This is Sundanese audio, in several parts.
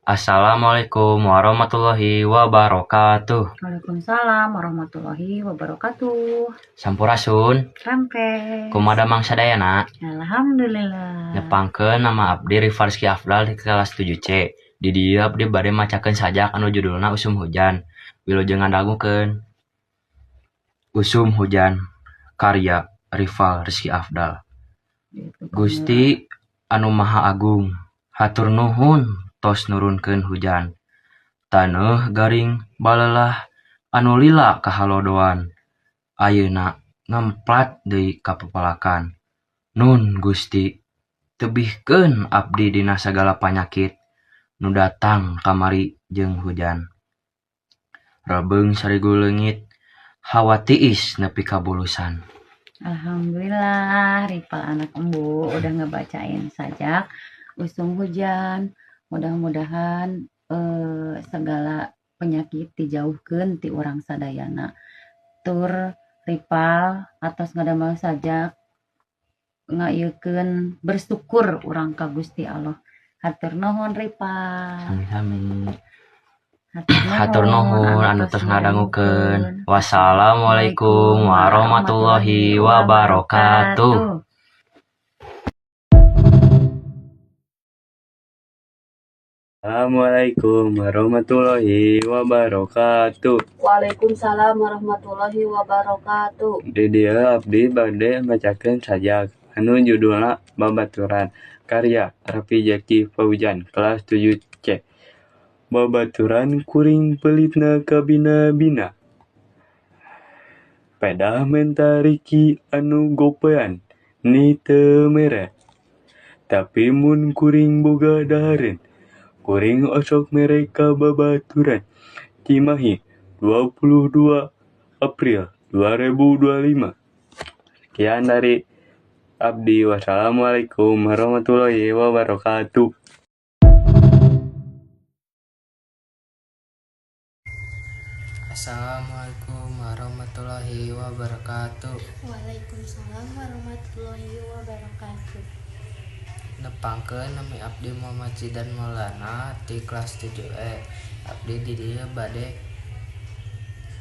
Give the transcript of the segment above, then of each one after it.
Assalamualaikum warahmatullahi wabarakatuh. Waalaikumsalam warahmatullahi wabarakatuh. Sampurasun. Rampes. Kumaha damang sadayana? Alhamdulillah. Nepangkeun nama abdi Rifarski Afdal di kelas 7C. Di dieu abdi bade macakeun sajak anu judulna Usum Hujan. Wilujeng ngadangukeun. Usum Hujan karya Rival Rizky Afdal. Gusti anu Maha Agung, hatur nuhun tos nurunkeun hujan. Taneuh garing balelah anu lila kahalodoan. Ayeuna ngemplat deui kapepelakan. Nun Gusti, tebihkeun abdi dina sagala panyakit nu datang kamari jeung hujan. Rebeung sarigu leungit, hawa tiis nepi ka bulusan. Alhamdulillah, Rival anak embu udah ngebacain sajak Usum Hujan. Mudah-mudahan segala penyakit dijauhkeun ti urang sadayana. Tur Rival atos ngadamel sajak ngaieukeun bersyukur urang ka Gusti Allah. Hatur nuhun Rival. Sami-sami. Hatur Hatur nuhun anu tos ngadangukeun. Wassalamualaikum warahmatullahi wabarakatuh. Assalamualaikum warahmatullahi wabarakatuh. Waalaikumsalam warahmatullahi wabarakatuh. Di dieu abdi bade macakeun sajak anu judulna Babaturan karya Rafi Zaki Fauzan kelas 7C. Babaturan kuring peulitna kabina-bina. Pedah menta riki anu gopean ni teu mere. Tapi mun kuring boga dahareun, kuring osok mere ka babaturan. Cimahi, 22 April 2025. Sekian dari abdi. Wassalamualaikum warahmatullahi wabarakatuh. Assalamualaikum warahmatullahi wabarakatuh. Waalaikumsalam warahmatullahi wabarakatuh. Nepangkeun nami abdi Muhammad Zidan Maulana ti kelas 7E. Abdi di dieu bade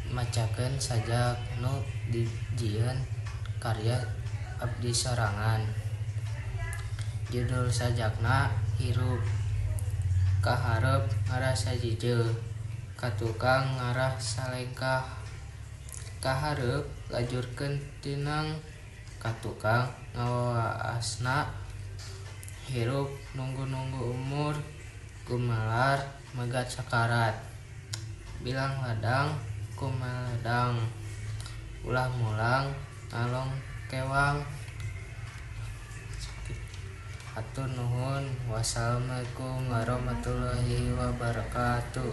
macakeun sajak nu dijieun karya abdi sorangan. Judul sajakna Hirup. Kaharep ngarasa jijeuh, ka tukang ngarah salengkah. Kaharep lajurkeun tinang, ka tukang ngawaasna. Hirup nunggu-nunggu umur, gumelar megat sakarat. Bilang ladang kumeledang, ulah mulang ngalongkewang. Hatur nuhun. Wassalamualaikum warahmatullahi wabarakatuh.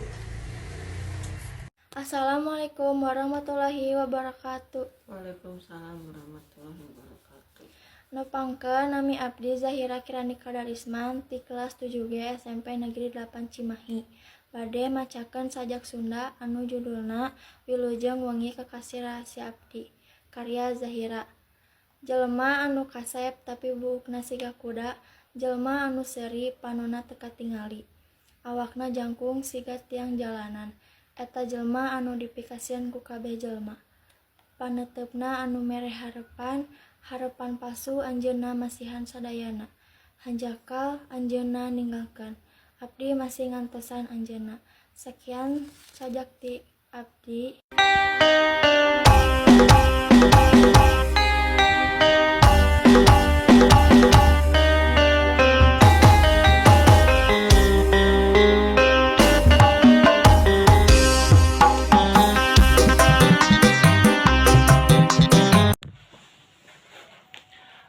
Assalamualaikum warahmatullahi wabarakatuh. Waalaikumsalam warahmatullahi wabarakatuh. Nepangkeun nami abdi Zahira Kirani Kadarisman ti kelas 7G SMP Negeri 8 Cimahi. Bade macakeun sajak Sunda anu judulna Wilujeng Wengi Kekasih Rahasia Abdi karya Zahira. Jelema anu kasep tapi buukna siga kuda, jelema anu seuri panonna teu katingali. Awakna jangkung siga tiang jalanan. Eta jelema anu dipikasieun ku kabeh jelema. Paneuteup anu mere harepan, harepan palsu anjeunna masihan sadayana. Hanjakal anjeunna ninggalkeun. Abdi masih ngantosan anjeunna. Sekian sajak ti abdi.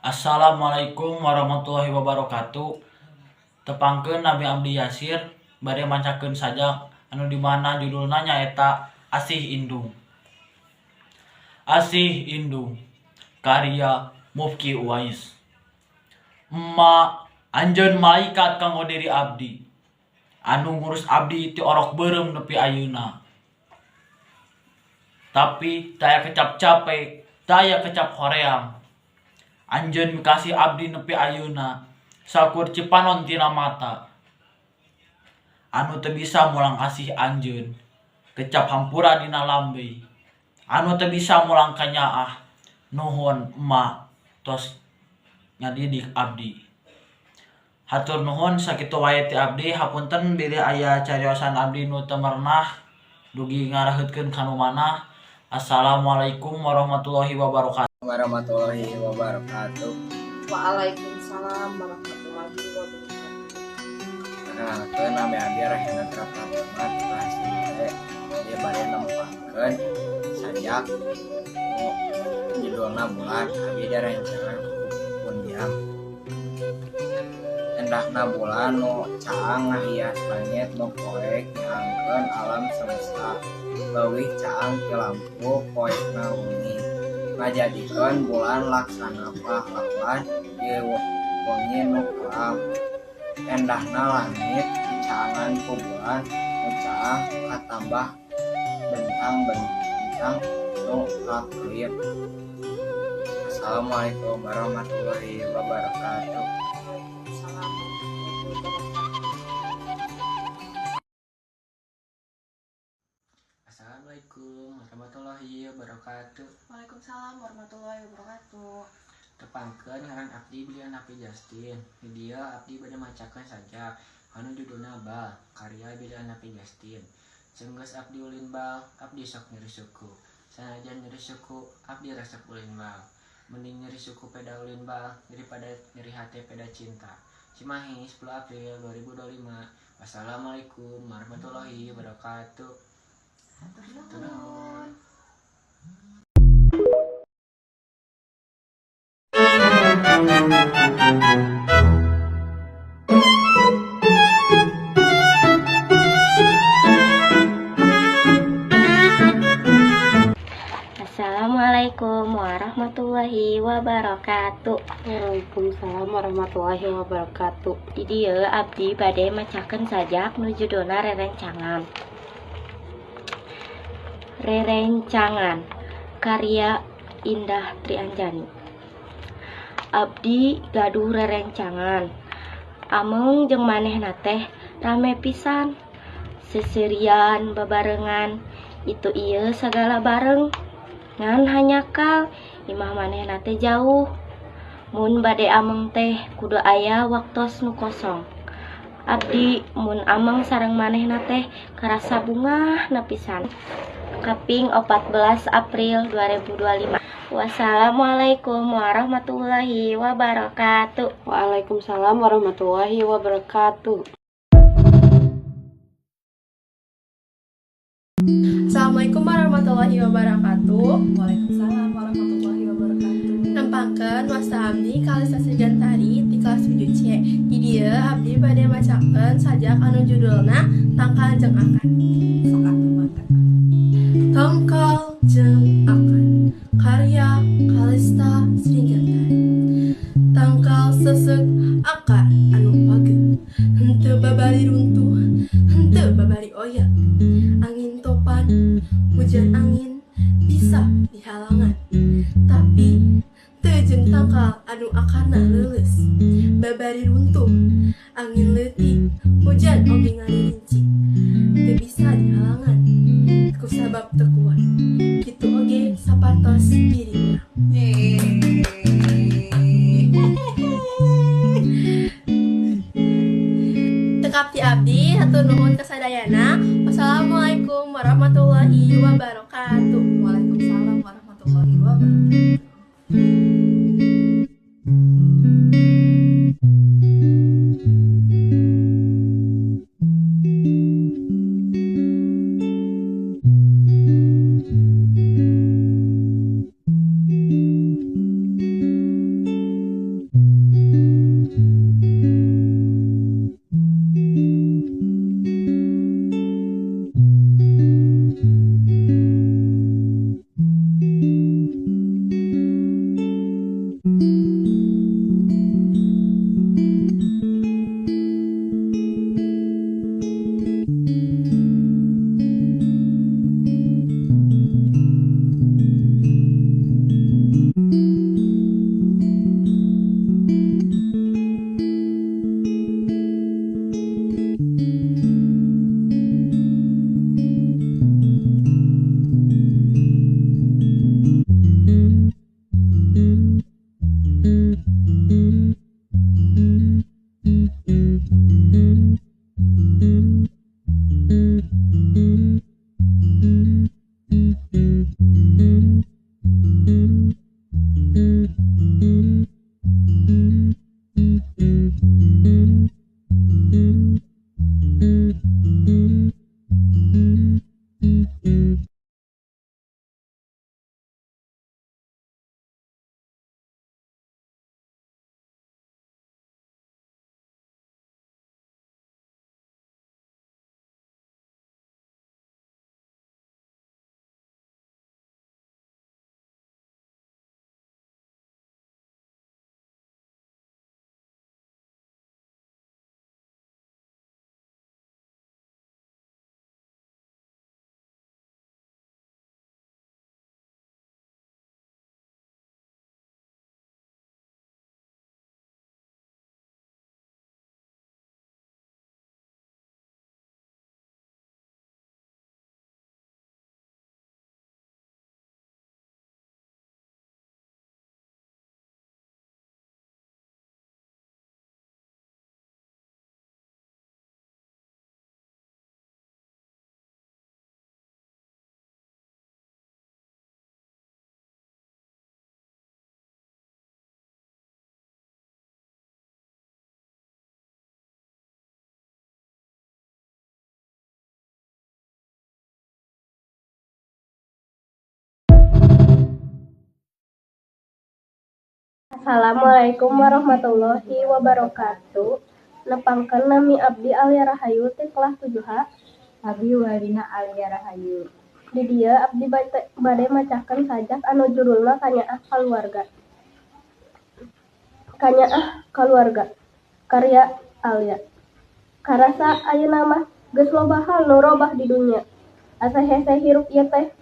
Assalamualaikum warahmatullahi wabarakatuh. Tepangkeun nami abdi Yasir bade macakeun sajak anu di mana judulna nyaeta Asih Indung. Asih Indung karya Mufki Uwais. Emak anjeun malaikat kanggo diri abdi anu ngurus abdi ti orok beureum nepi ayeuna. Tapi taya kecap capek, taya kecap hoream. Anjeun mikasih abdi nepi ayeuna sakur cipanon tina mata. Anu teu bisa mulang kasih anjeun. Kecap hampura dina lambe. Anu teu bisa mulang kanyaah. Nuhun emak tos ngadidik abdi. Hatur nuhun sakitu wae ti abdi, hapunten bilih aya cariosan abdi nu teu merenah dugi ngaraheutkeun ka nu manah. Assalamualaikum warahmatullahi wabarakatuh. Warahmatullahi wabarakatuh. Waalaikumsalam warahmatullahi wabarakatuh. Perkenalkeun, nami abdi Rahendra Pratama kelas 7E. Abdi bade nempangkeun sajak nu judulna Bulan. Abdi direncangan ku Pun Biang. Endahna bulan nu caang ngahias langit nu poek nyaangkeun alam semesta. Leuwih caang ti lampu poekna wengi. Ngajadikeun bulan laksana pahlawan di wengi nu kelam. Endahna langit dicaangan ku bulan nu caang katambah bentang-bentang nu kakelip. Assalamualaikum warahmatullahi wabarakatuh. Waalaikumsalam warahmatullahi wabarakatuh. Assalamualaikum warahmatullahi wabarakatuh. Waalaikumsalam warahmatullahi wabarakatuh. Tepangkeun, ngaran abdi Bilian Api Justin. Di dieu abdi bade macakeun sajak anu judulna Bal, karya Bilian Api Justin. Sanggeus abdi ulin bal, abdi sok nyeri suku. Sanajan nyeri suku, abdi resep ulin bal. Mending nyeri suku peda ulin bal daripada nyeri hati peda cinta. Cimahi, 10 April 2025. Wassalamualaikum warahmatullahi wabarakatuh. Hatur nuhun. Assalamualaikum warahmatullahi wabarakatuh. Waalaikumsalam warahmatullahi wabarakatuh. Di dieu abdi bade macakeun sajak nu judulna Rerencangan. Rerencangan karya Indah Trianjani. Abdi gaduh rerencangan. Ameng jeung manehna teh rame pisan. Seserian babarengan, itu ieu sagala bareng. Ngan hanyakal imah manehna teh jauh. Mun bade ameng teh kudu aya waktos nu kosong. Abdi mun ameng sareng manehna teh karasa bungah pisan. Kaping 14 April 2025. Wassalamualaikum warahmatullahi wabarakatuh. Waalaikumsalam warahmatullahi wabarakatuh. Assalamualaikum warahmatullahi wabarakatuh. Waalaikumsalam warahmatullahi wabarakatuh. Nempangkeun, wasta abdi Kalista Sejantari ti kelas 7C. Di dieu abdi bade macakeun sajak anu judulna Tangkal jeung Akar. Sok atuh mangga. Tangkal jeung Akar, karya Kalista Srigantari. Tangkal seseg, akar anu pageuh, henteu babari runtuh, henteu babari oyag. Angin topan, hujan angin bisa dihalangan, tapi teu jeung tangkal anu akarna leuleus. Babari runtuh, angin leutik, hujan oge ngalirincik, teu bisa dihalangan ku sabab teu kuat. Kitu oge sapartos diri urang. Cekap ti abdi, hatur nuhun kasadayana. Wassalamualaikum warahmatullahi wabarakatuh. Waalaikumsalam warahmatullahi wabarakatuh. Assalamualaikum warahmatullahi wabarakatuh. Nepangkeun nami abdi Alia Rahayu ti kelas 7H. Abdi Walina Alia Rahayu. Di dieu abdi bade macakeun sajak anu judulna Kanyaah Kaluarga. Kanyaah Kaluarga karya Alia. Karasa ayeuna mah geus loba hal nu robah di dunya. Asa hese hirup ieu teh,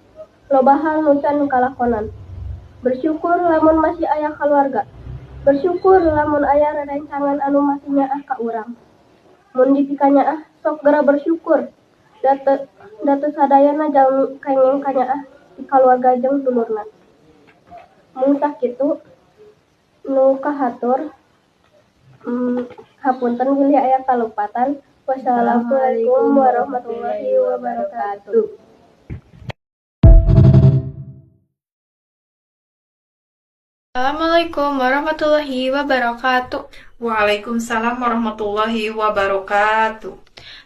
loba hal nu can kalakonan. Bersyukur lamun masih aya kaluarga. Bersyukur lamun aya rerencangan anu masih nyaah ka urang. Mun dipikanyaah sok gera bersyukur. Da teu sadayana jalmi kenging kanyaah ti kaluarga jeung dulurna. Mung sakitu nu kahatur, hapunten bilih aya kalepatan. Wassalamualaikum warahmatullahi wabarakatuh. Assalamualaikum warahmatullahi wabarakatuh. Waalaikumsalam warahmatullahi wabarakatuh.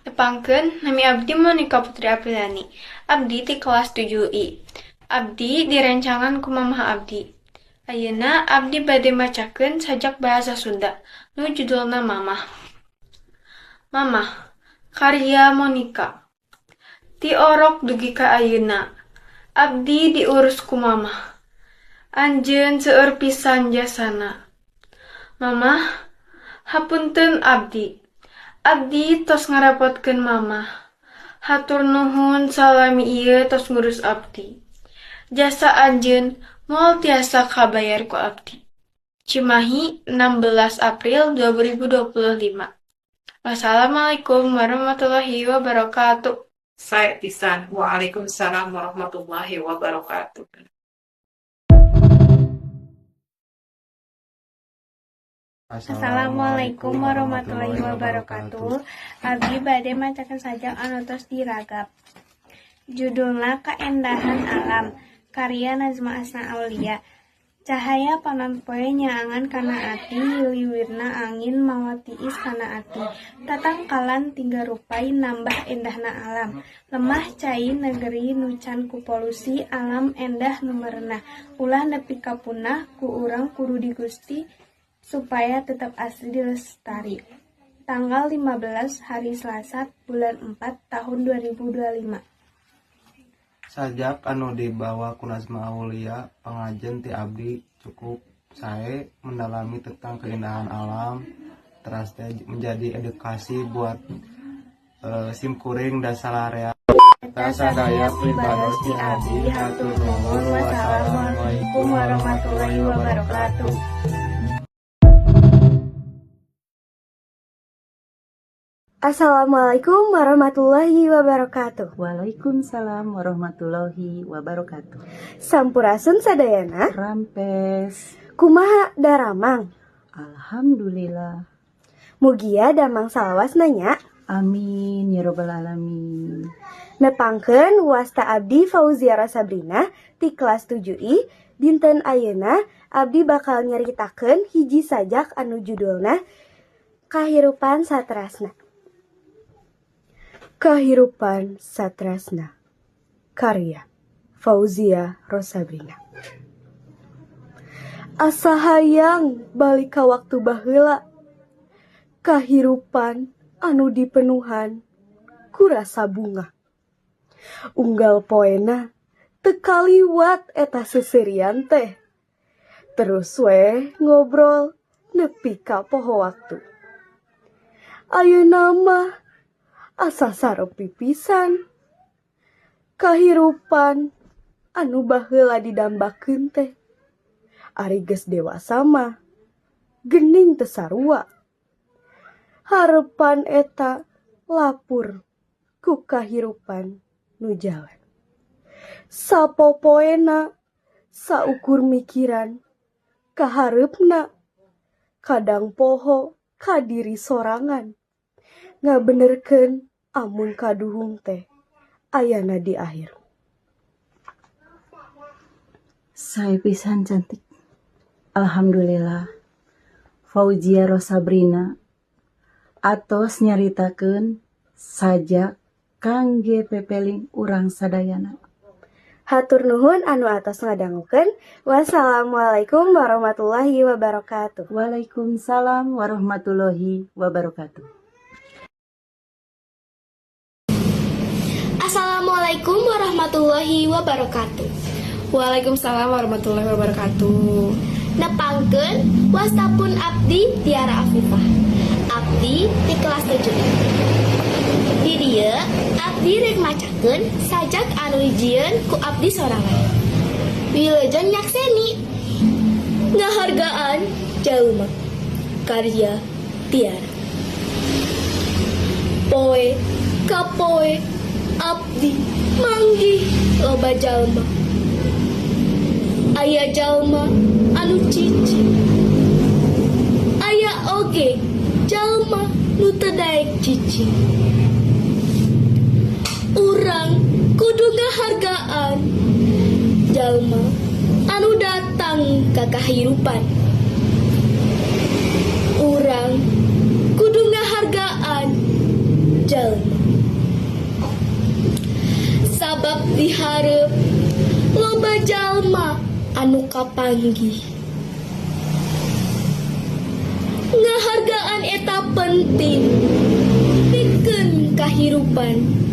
Nepangkeun nami abdi Monica Putri Apriliani. Abdi ti kelas 7I. Abdi direncangan ku mamah abdi. Ayeuna abdi bade macakeun sajak bahasa Sunda nu judulna Mamah. Mamah karya Monica. Ti orok dugi ka ayeuna abdi diurus ku mamah. Anjeun seueur pisan jasana. Mamah, hapunten abdi. Abdi tos ngarepotkeun mamah. Hatur nuhun salami ieu tos ngurus abdi. Jasa anjeun moal tiasa kabayar ku abdi. Cimahi, 16 April 2025. Wassalamualaikum warahmatullahi wabarakatuh. Sae pisan. Waalaikumsalam warahmatullahi wabarakatuh. Assalamualaikum warahmatullahi wabarakatuh. Abdi bade macakeun sajak anu tos diragap. Judulna Kaendahan Alam, karya Nazma Asna Aulia. Cahaya panon poe nyaangan kana ati, liliwirna angin mawa tiis kana ati. Tatangkalan tinggal rupai nambah endahna alam. Lemah cai negeri nu can ku polusi, alam endah nu merenah. Ulah nepi ka punah ku urang kudu digusti supaya tetap asri lestari. Tanggal 15 hari Selasa bulan 4 tahun 2025. Sajak anu dibawa ku Nazma Aulia pangajen ti abdi cukup sae, mendalami tentang keindahan alam, teras teh menjadi edukasi buat simkuring dan salarea. Eta sadaya pribados ti abdi, hatur nuhun, wassalamualaikum warahmatullahi wabarakatuh. Assalamualaikum warahmatullahi wabarakatuh. Waalaikumsalam warahmatullahi wabarakatuh. Sampurasun sadayana. Rampes. Kumaha daramang? Alhamdulillah. Mugia damang salawasna nya. Amin ya robbal alamin. Nepangkeun wasta abdi Fauzia Sabrina ti kelas 7I. Dinten ayeuna abdi bakal nyaritakeun hiji sajak anu judulna Kahirupan Satrasna. Kahirupan Satrasna karya Fauzia Rosabrina. Asa hayang balik ka waktu baheula, kahirupan anu dipenuhan ku rasa bunga. Unggal poena teu kaliwat eta seuseurian teh. Terus weh ngobrol nepi ka poho waktu. Ayeuna mah asa sarepi pisan. Kahirupan anu baheula didambakeun teh. Ari geus dewasa mah geuning teu sarua. Harepan eta lapur ku kahirupan nu jalan. Sapopoena saukur mikiran kahareupna, kadang poho ka diri sorangan. Ngabenerkeun amun kaduhung teh ayana di akhir. Sae pisan cantik. Alhamdulillah. Fauzia Rosabrina atos nyaritakeun sajak kangge pepeling urang sadayana. Hatur nuhun anu atos ngadangukeun. Wassalamualaikum warahmatullahi wabarakatuh. Waalaikumsalam warahmatullahi wabarakatuh. Assalamualaikum warahmatullahi wabarakatuh. Waalaikumsalam warahmatullahi wabarakatuh. Nepangkeun, wasta pun abdi Tiara Afifah. Abdi di kelas 7. Di dieu abdi rek macakeun sajak anu dijieun ku abdi sorangan. Wilujeng nyakseni. Ngahargaan Jalma. Karya Tiara. Poe kapoe abdi manggih loba jalma. Aya jalma anu cicing. Aya oge jalma nu teu daek cicing. Urang kudu ngahargaan jalma anu datang ka kahirupan. Urang kudu ngahargaan jalma. Sabab dihareup loba jalma anu kapanggih. Ngahargaan eta penting pikeun kahirupan.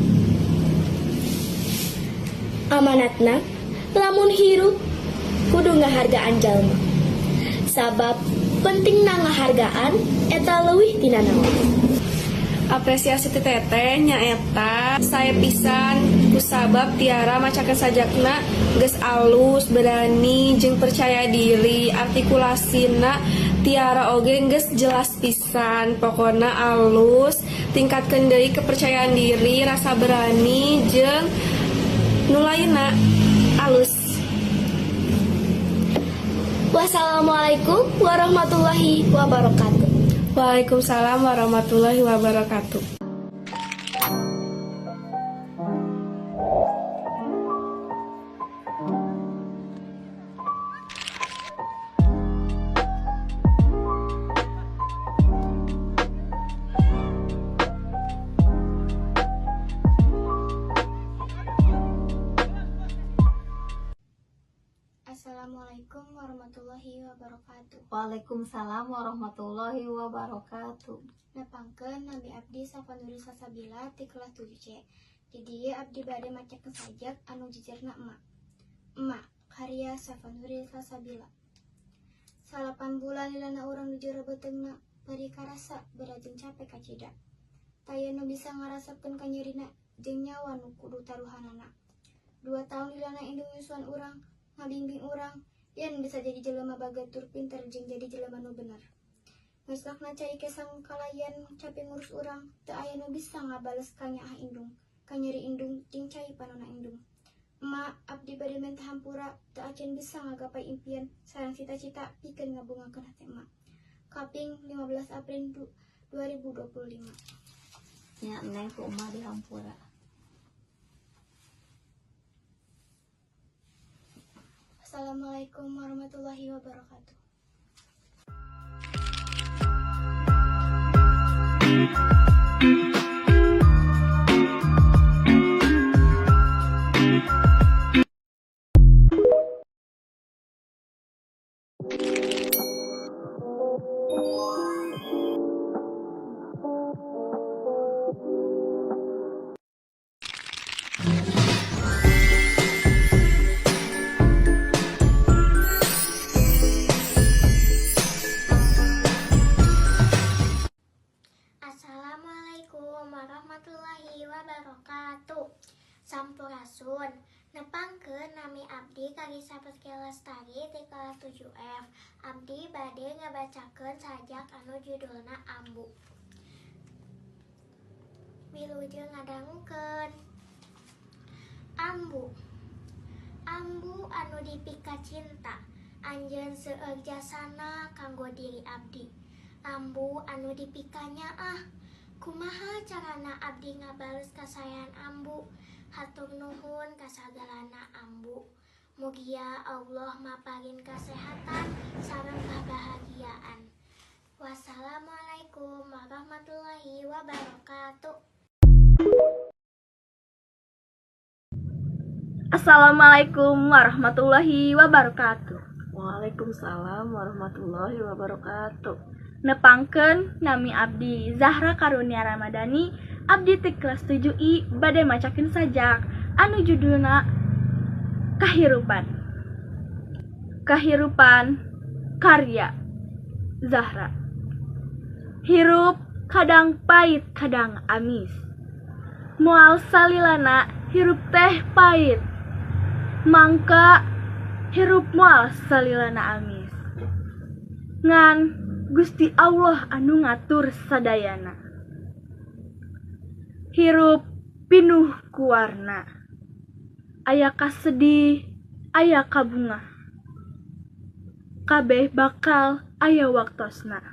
Amanatna lamun hirup kudu ngahargaan jalma. Sabab pentingna ngahargaan eta leuwih tina naon. Apresiasi ti teteh nyaeta sae pisan kusabab Tiara macakeun sajakna geus alus, berani jeung percaya diri, artikulasina Tiara oge geus jelas pisan, pokona alus, tingkatkeun deui kepercayaan diri, rasa berani jeung nu lainna alus. Wassalamualaikum warahmatullahi wabarakatuh. Waalaikumsalam warahmatullahi wabarakatuh. Assalamualaikum warahmatullahi wabarakatuh. Waalaikumsalam warahmatullahi wabarakatuh. Nepangkeun, nami abdi Safanuri Salsabila ti kelas 7C. Di dieu abdi bade macakeun sajak anu jejerna Emak. Emak, karya Safanuri Salsabila. 9 bulan lilana urang di jero beuteungna, perih karasa, berat jeung capek kacida. Taya nu bisa ngarasakeun kanyerina jeung nyawa nu kudu taruhanana. 2 taun lilana indung nyusuan urang, ngabingbing urang, yen bisa jadi jelema bager tur pinter jeung jadi jelema nu bener. Ngeslakna cai kesang kalayan capek ngurus urang, teu aya nu bisa ngabales kanyaah indung, kanyeri indung jeung cai panona indung. Emak, abdi bade menta hampura, teu acan bisa ngagapai impian sareng cita-cita pikeun ngabungakeun hate emak. Kaping 15 April 2025. Nya neng, ku emak dihampura. Assalamualaikum warahmatullahi wabarakatuh. Assalamualaikum warahmatullahi wabarakatuh. Sampurasun. Nepangkeun, nami abdi Karisa Putri Lestari ti kelas 7F. Abdi bade ngabacakeun sajak anu judulna Ambu. Wilujeng ngadangukeun. Ambu. Ambu anu dipika cinta, anjeun seueur jasana kanggo diri abdi. Ambu anu dipika nyaah, kumaha carana abdi ngabales kasaean ambu? Hatur nuhun kasagalana, ambu. Mugia Allah maparin kasehatan sareng kabahagiaan. Wassalamualaikum warahmatullahi wabarakatuh. Assalamualaikum warahmatullahi wabarakatuh. Waalaikumsalam warahmatullahi wabarakatuh. Nepangkeun nami abdi Zahra Karunia Ramadhani, abdi ti kelas 7I bade macakeun sajak anu judulna Kahirupan. Kahirupan karya Zahra. Hirup kadang pahit kadang amis. Moal salilana hirup teh pahit. Mangka hirup moal salilana amis. Ngan Gusti Allah anu ngatur sadayana. Hirup pinuh ku warna. Aya kasedih, aya kabungah. Kabeh bakal aya waktosna.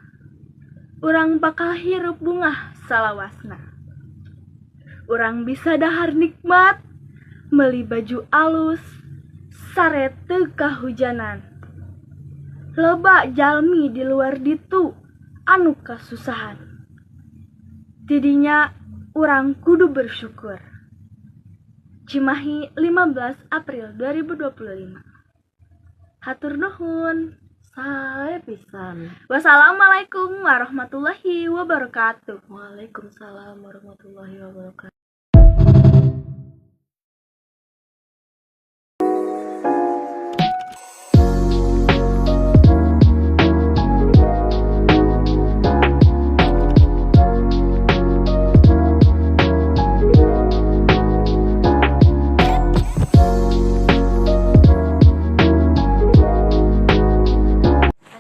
Urang bakal hirup bungah salawasna. Urang bisa dahar nikmat, meuli baju alus, sare teu kahujanan. Loba jalmi di luar ditu anu kasusahan. Tidinya urang kudu bersyukur. Cimahi 15 April 2025. Hatur nuhun. Sae pisan. Wassalamualaikum warahmatullahi wabarakatuh. Waalaikumsalam warahmatullahi wabarakatuh.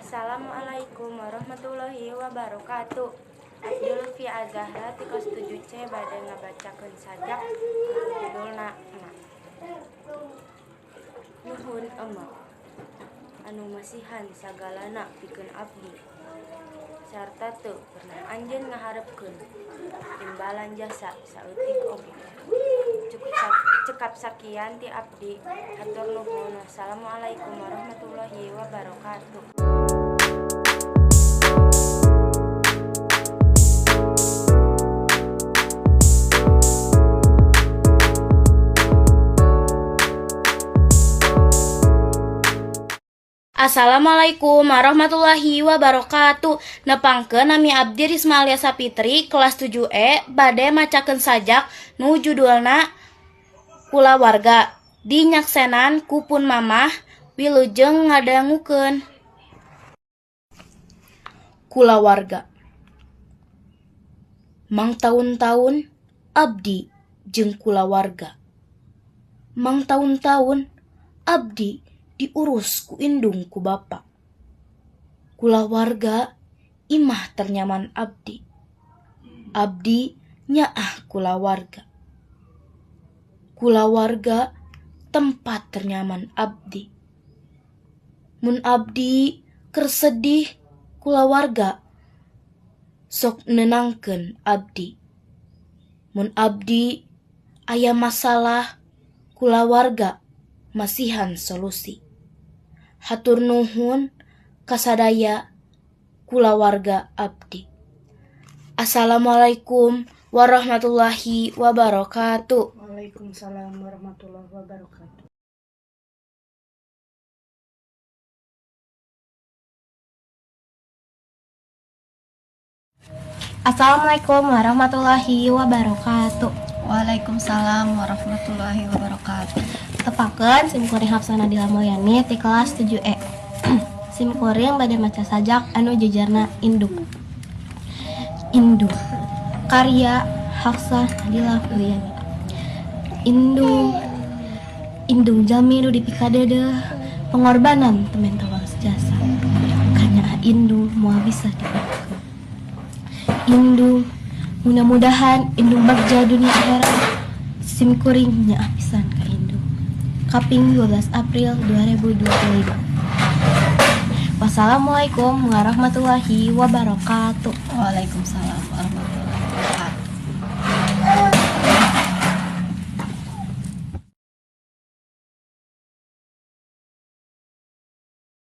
Assalamualaikum warahmatullahi wabarakatuh. Abdi Lutfi Azahra ti kelas 7C bade ngabacakeun sajak anu judulna Emak. Nuhun emak anu masihan sagalana pikeun abdi sarta teu pernah anjeun ngaharepkeun timbalan jasa saeutik oge. Cekap sakian ti abdi, hatur nuhun. Wassalamualaikum warahmatullahi wabarakatuh. Assalamualaikum warahmatullahi wabarakatuh. Nepangkeun nami abdi Risma Alia Sapitri kelas 7E bade macakeun sajak nu judulna Kulawarga dinyaksenan ku pun mamah wilujeng ngadangukeun. Kulawarga. Mangtaun-taun abdi jeung kulawarga. Mangtaun-taun abdi diurus ku indung ku bapa. Kulawarga imah ternyaman abdi. Abdi nyaah kulawarga. Kulawarga tempat ternyaman abdi. Mun abdi keur sedih kulawarga sok nenangkeun abdi. Mun abdi aya masalah kulawarga masihan solusi. Hatur nuhun kasadaya kulawarga abdi. Assalamualaikum warahmatullahi wabarakatuh. Waalaikumsalam warahmatullahi wabarakatuh. Assalamualaikum warahmatullahi wabarakatuh. Waalaikumsalam warahmatullahi wabarakatuh. Tepangkeun sim kuring Hafsah Nadila Mulyani ti kelas 7E. Sim kuring bade maca sajak anu jejerna Indung. Indung. Karya Hafsah Nadila Mulyani. Indung indung jalmi nu dipikadeudeuh pengorbanan teu menta wales jasa. Kanyaah indung moal bisa dilupakeun. Indung mudah-mudahan indung bagja dunia akhirat. Sim kuring nyaah pisan ka indung. Kaping 12 April 2025. Wassalamualaikum warahmatullahi wabarakatuh. Waalaikumsalam warahmatullahi.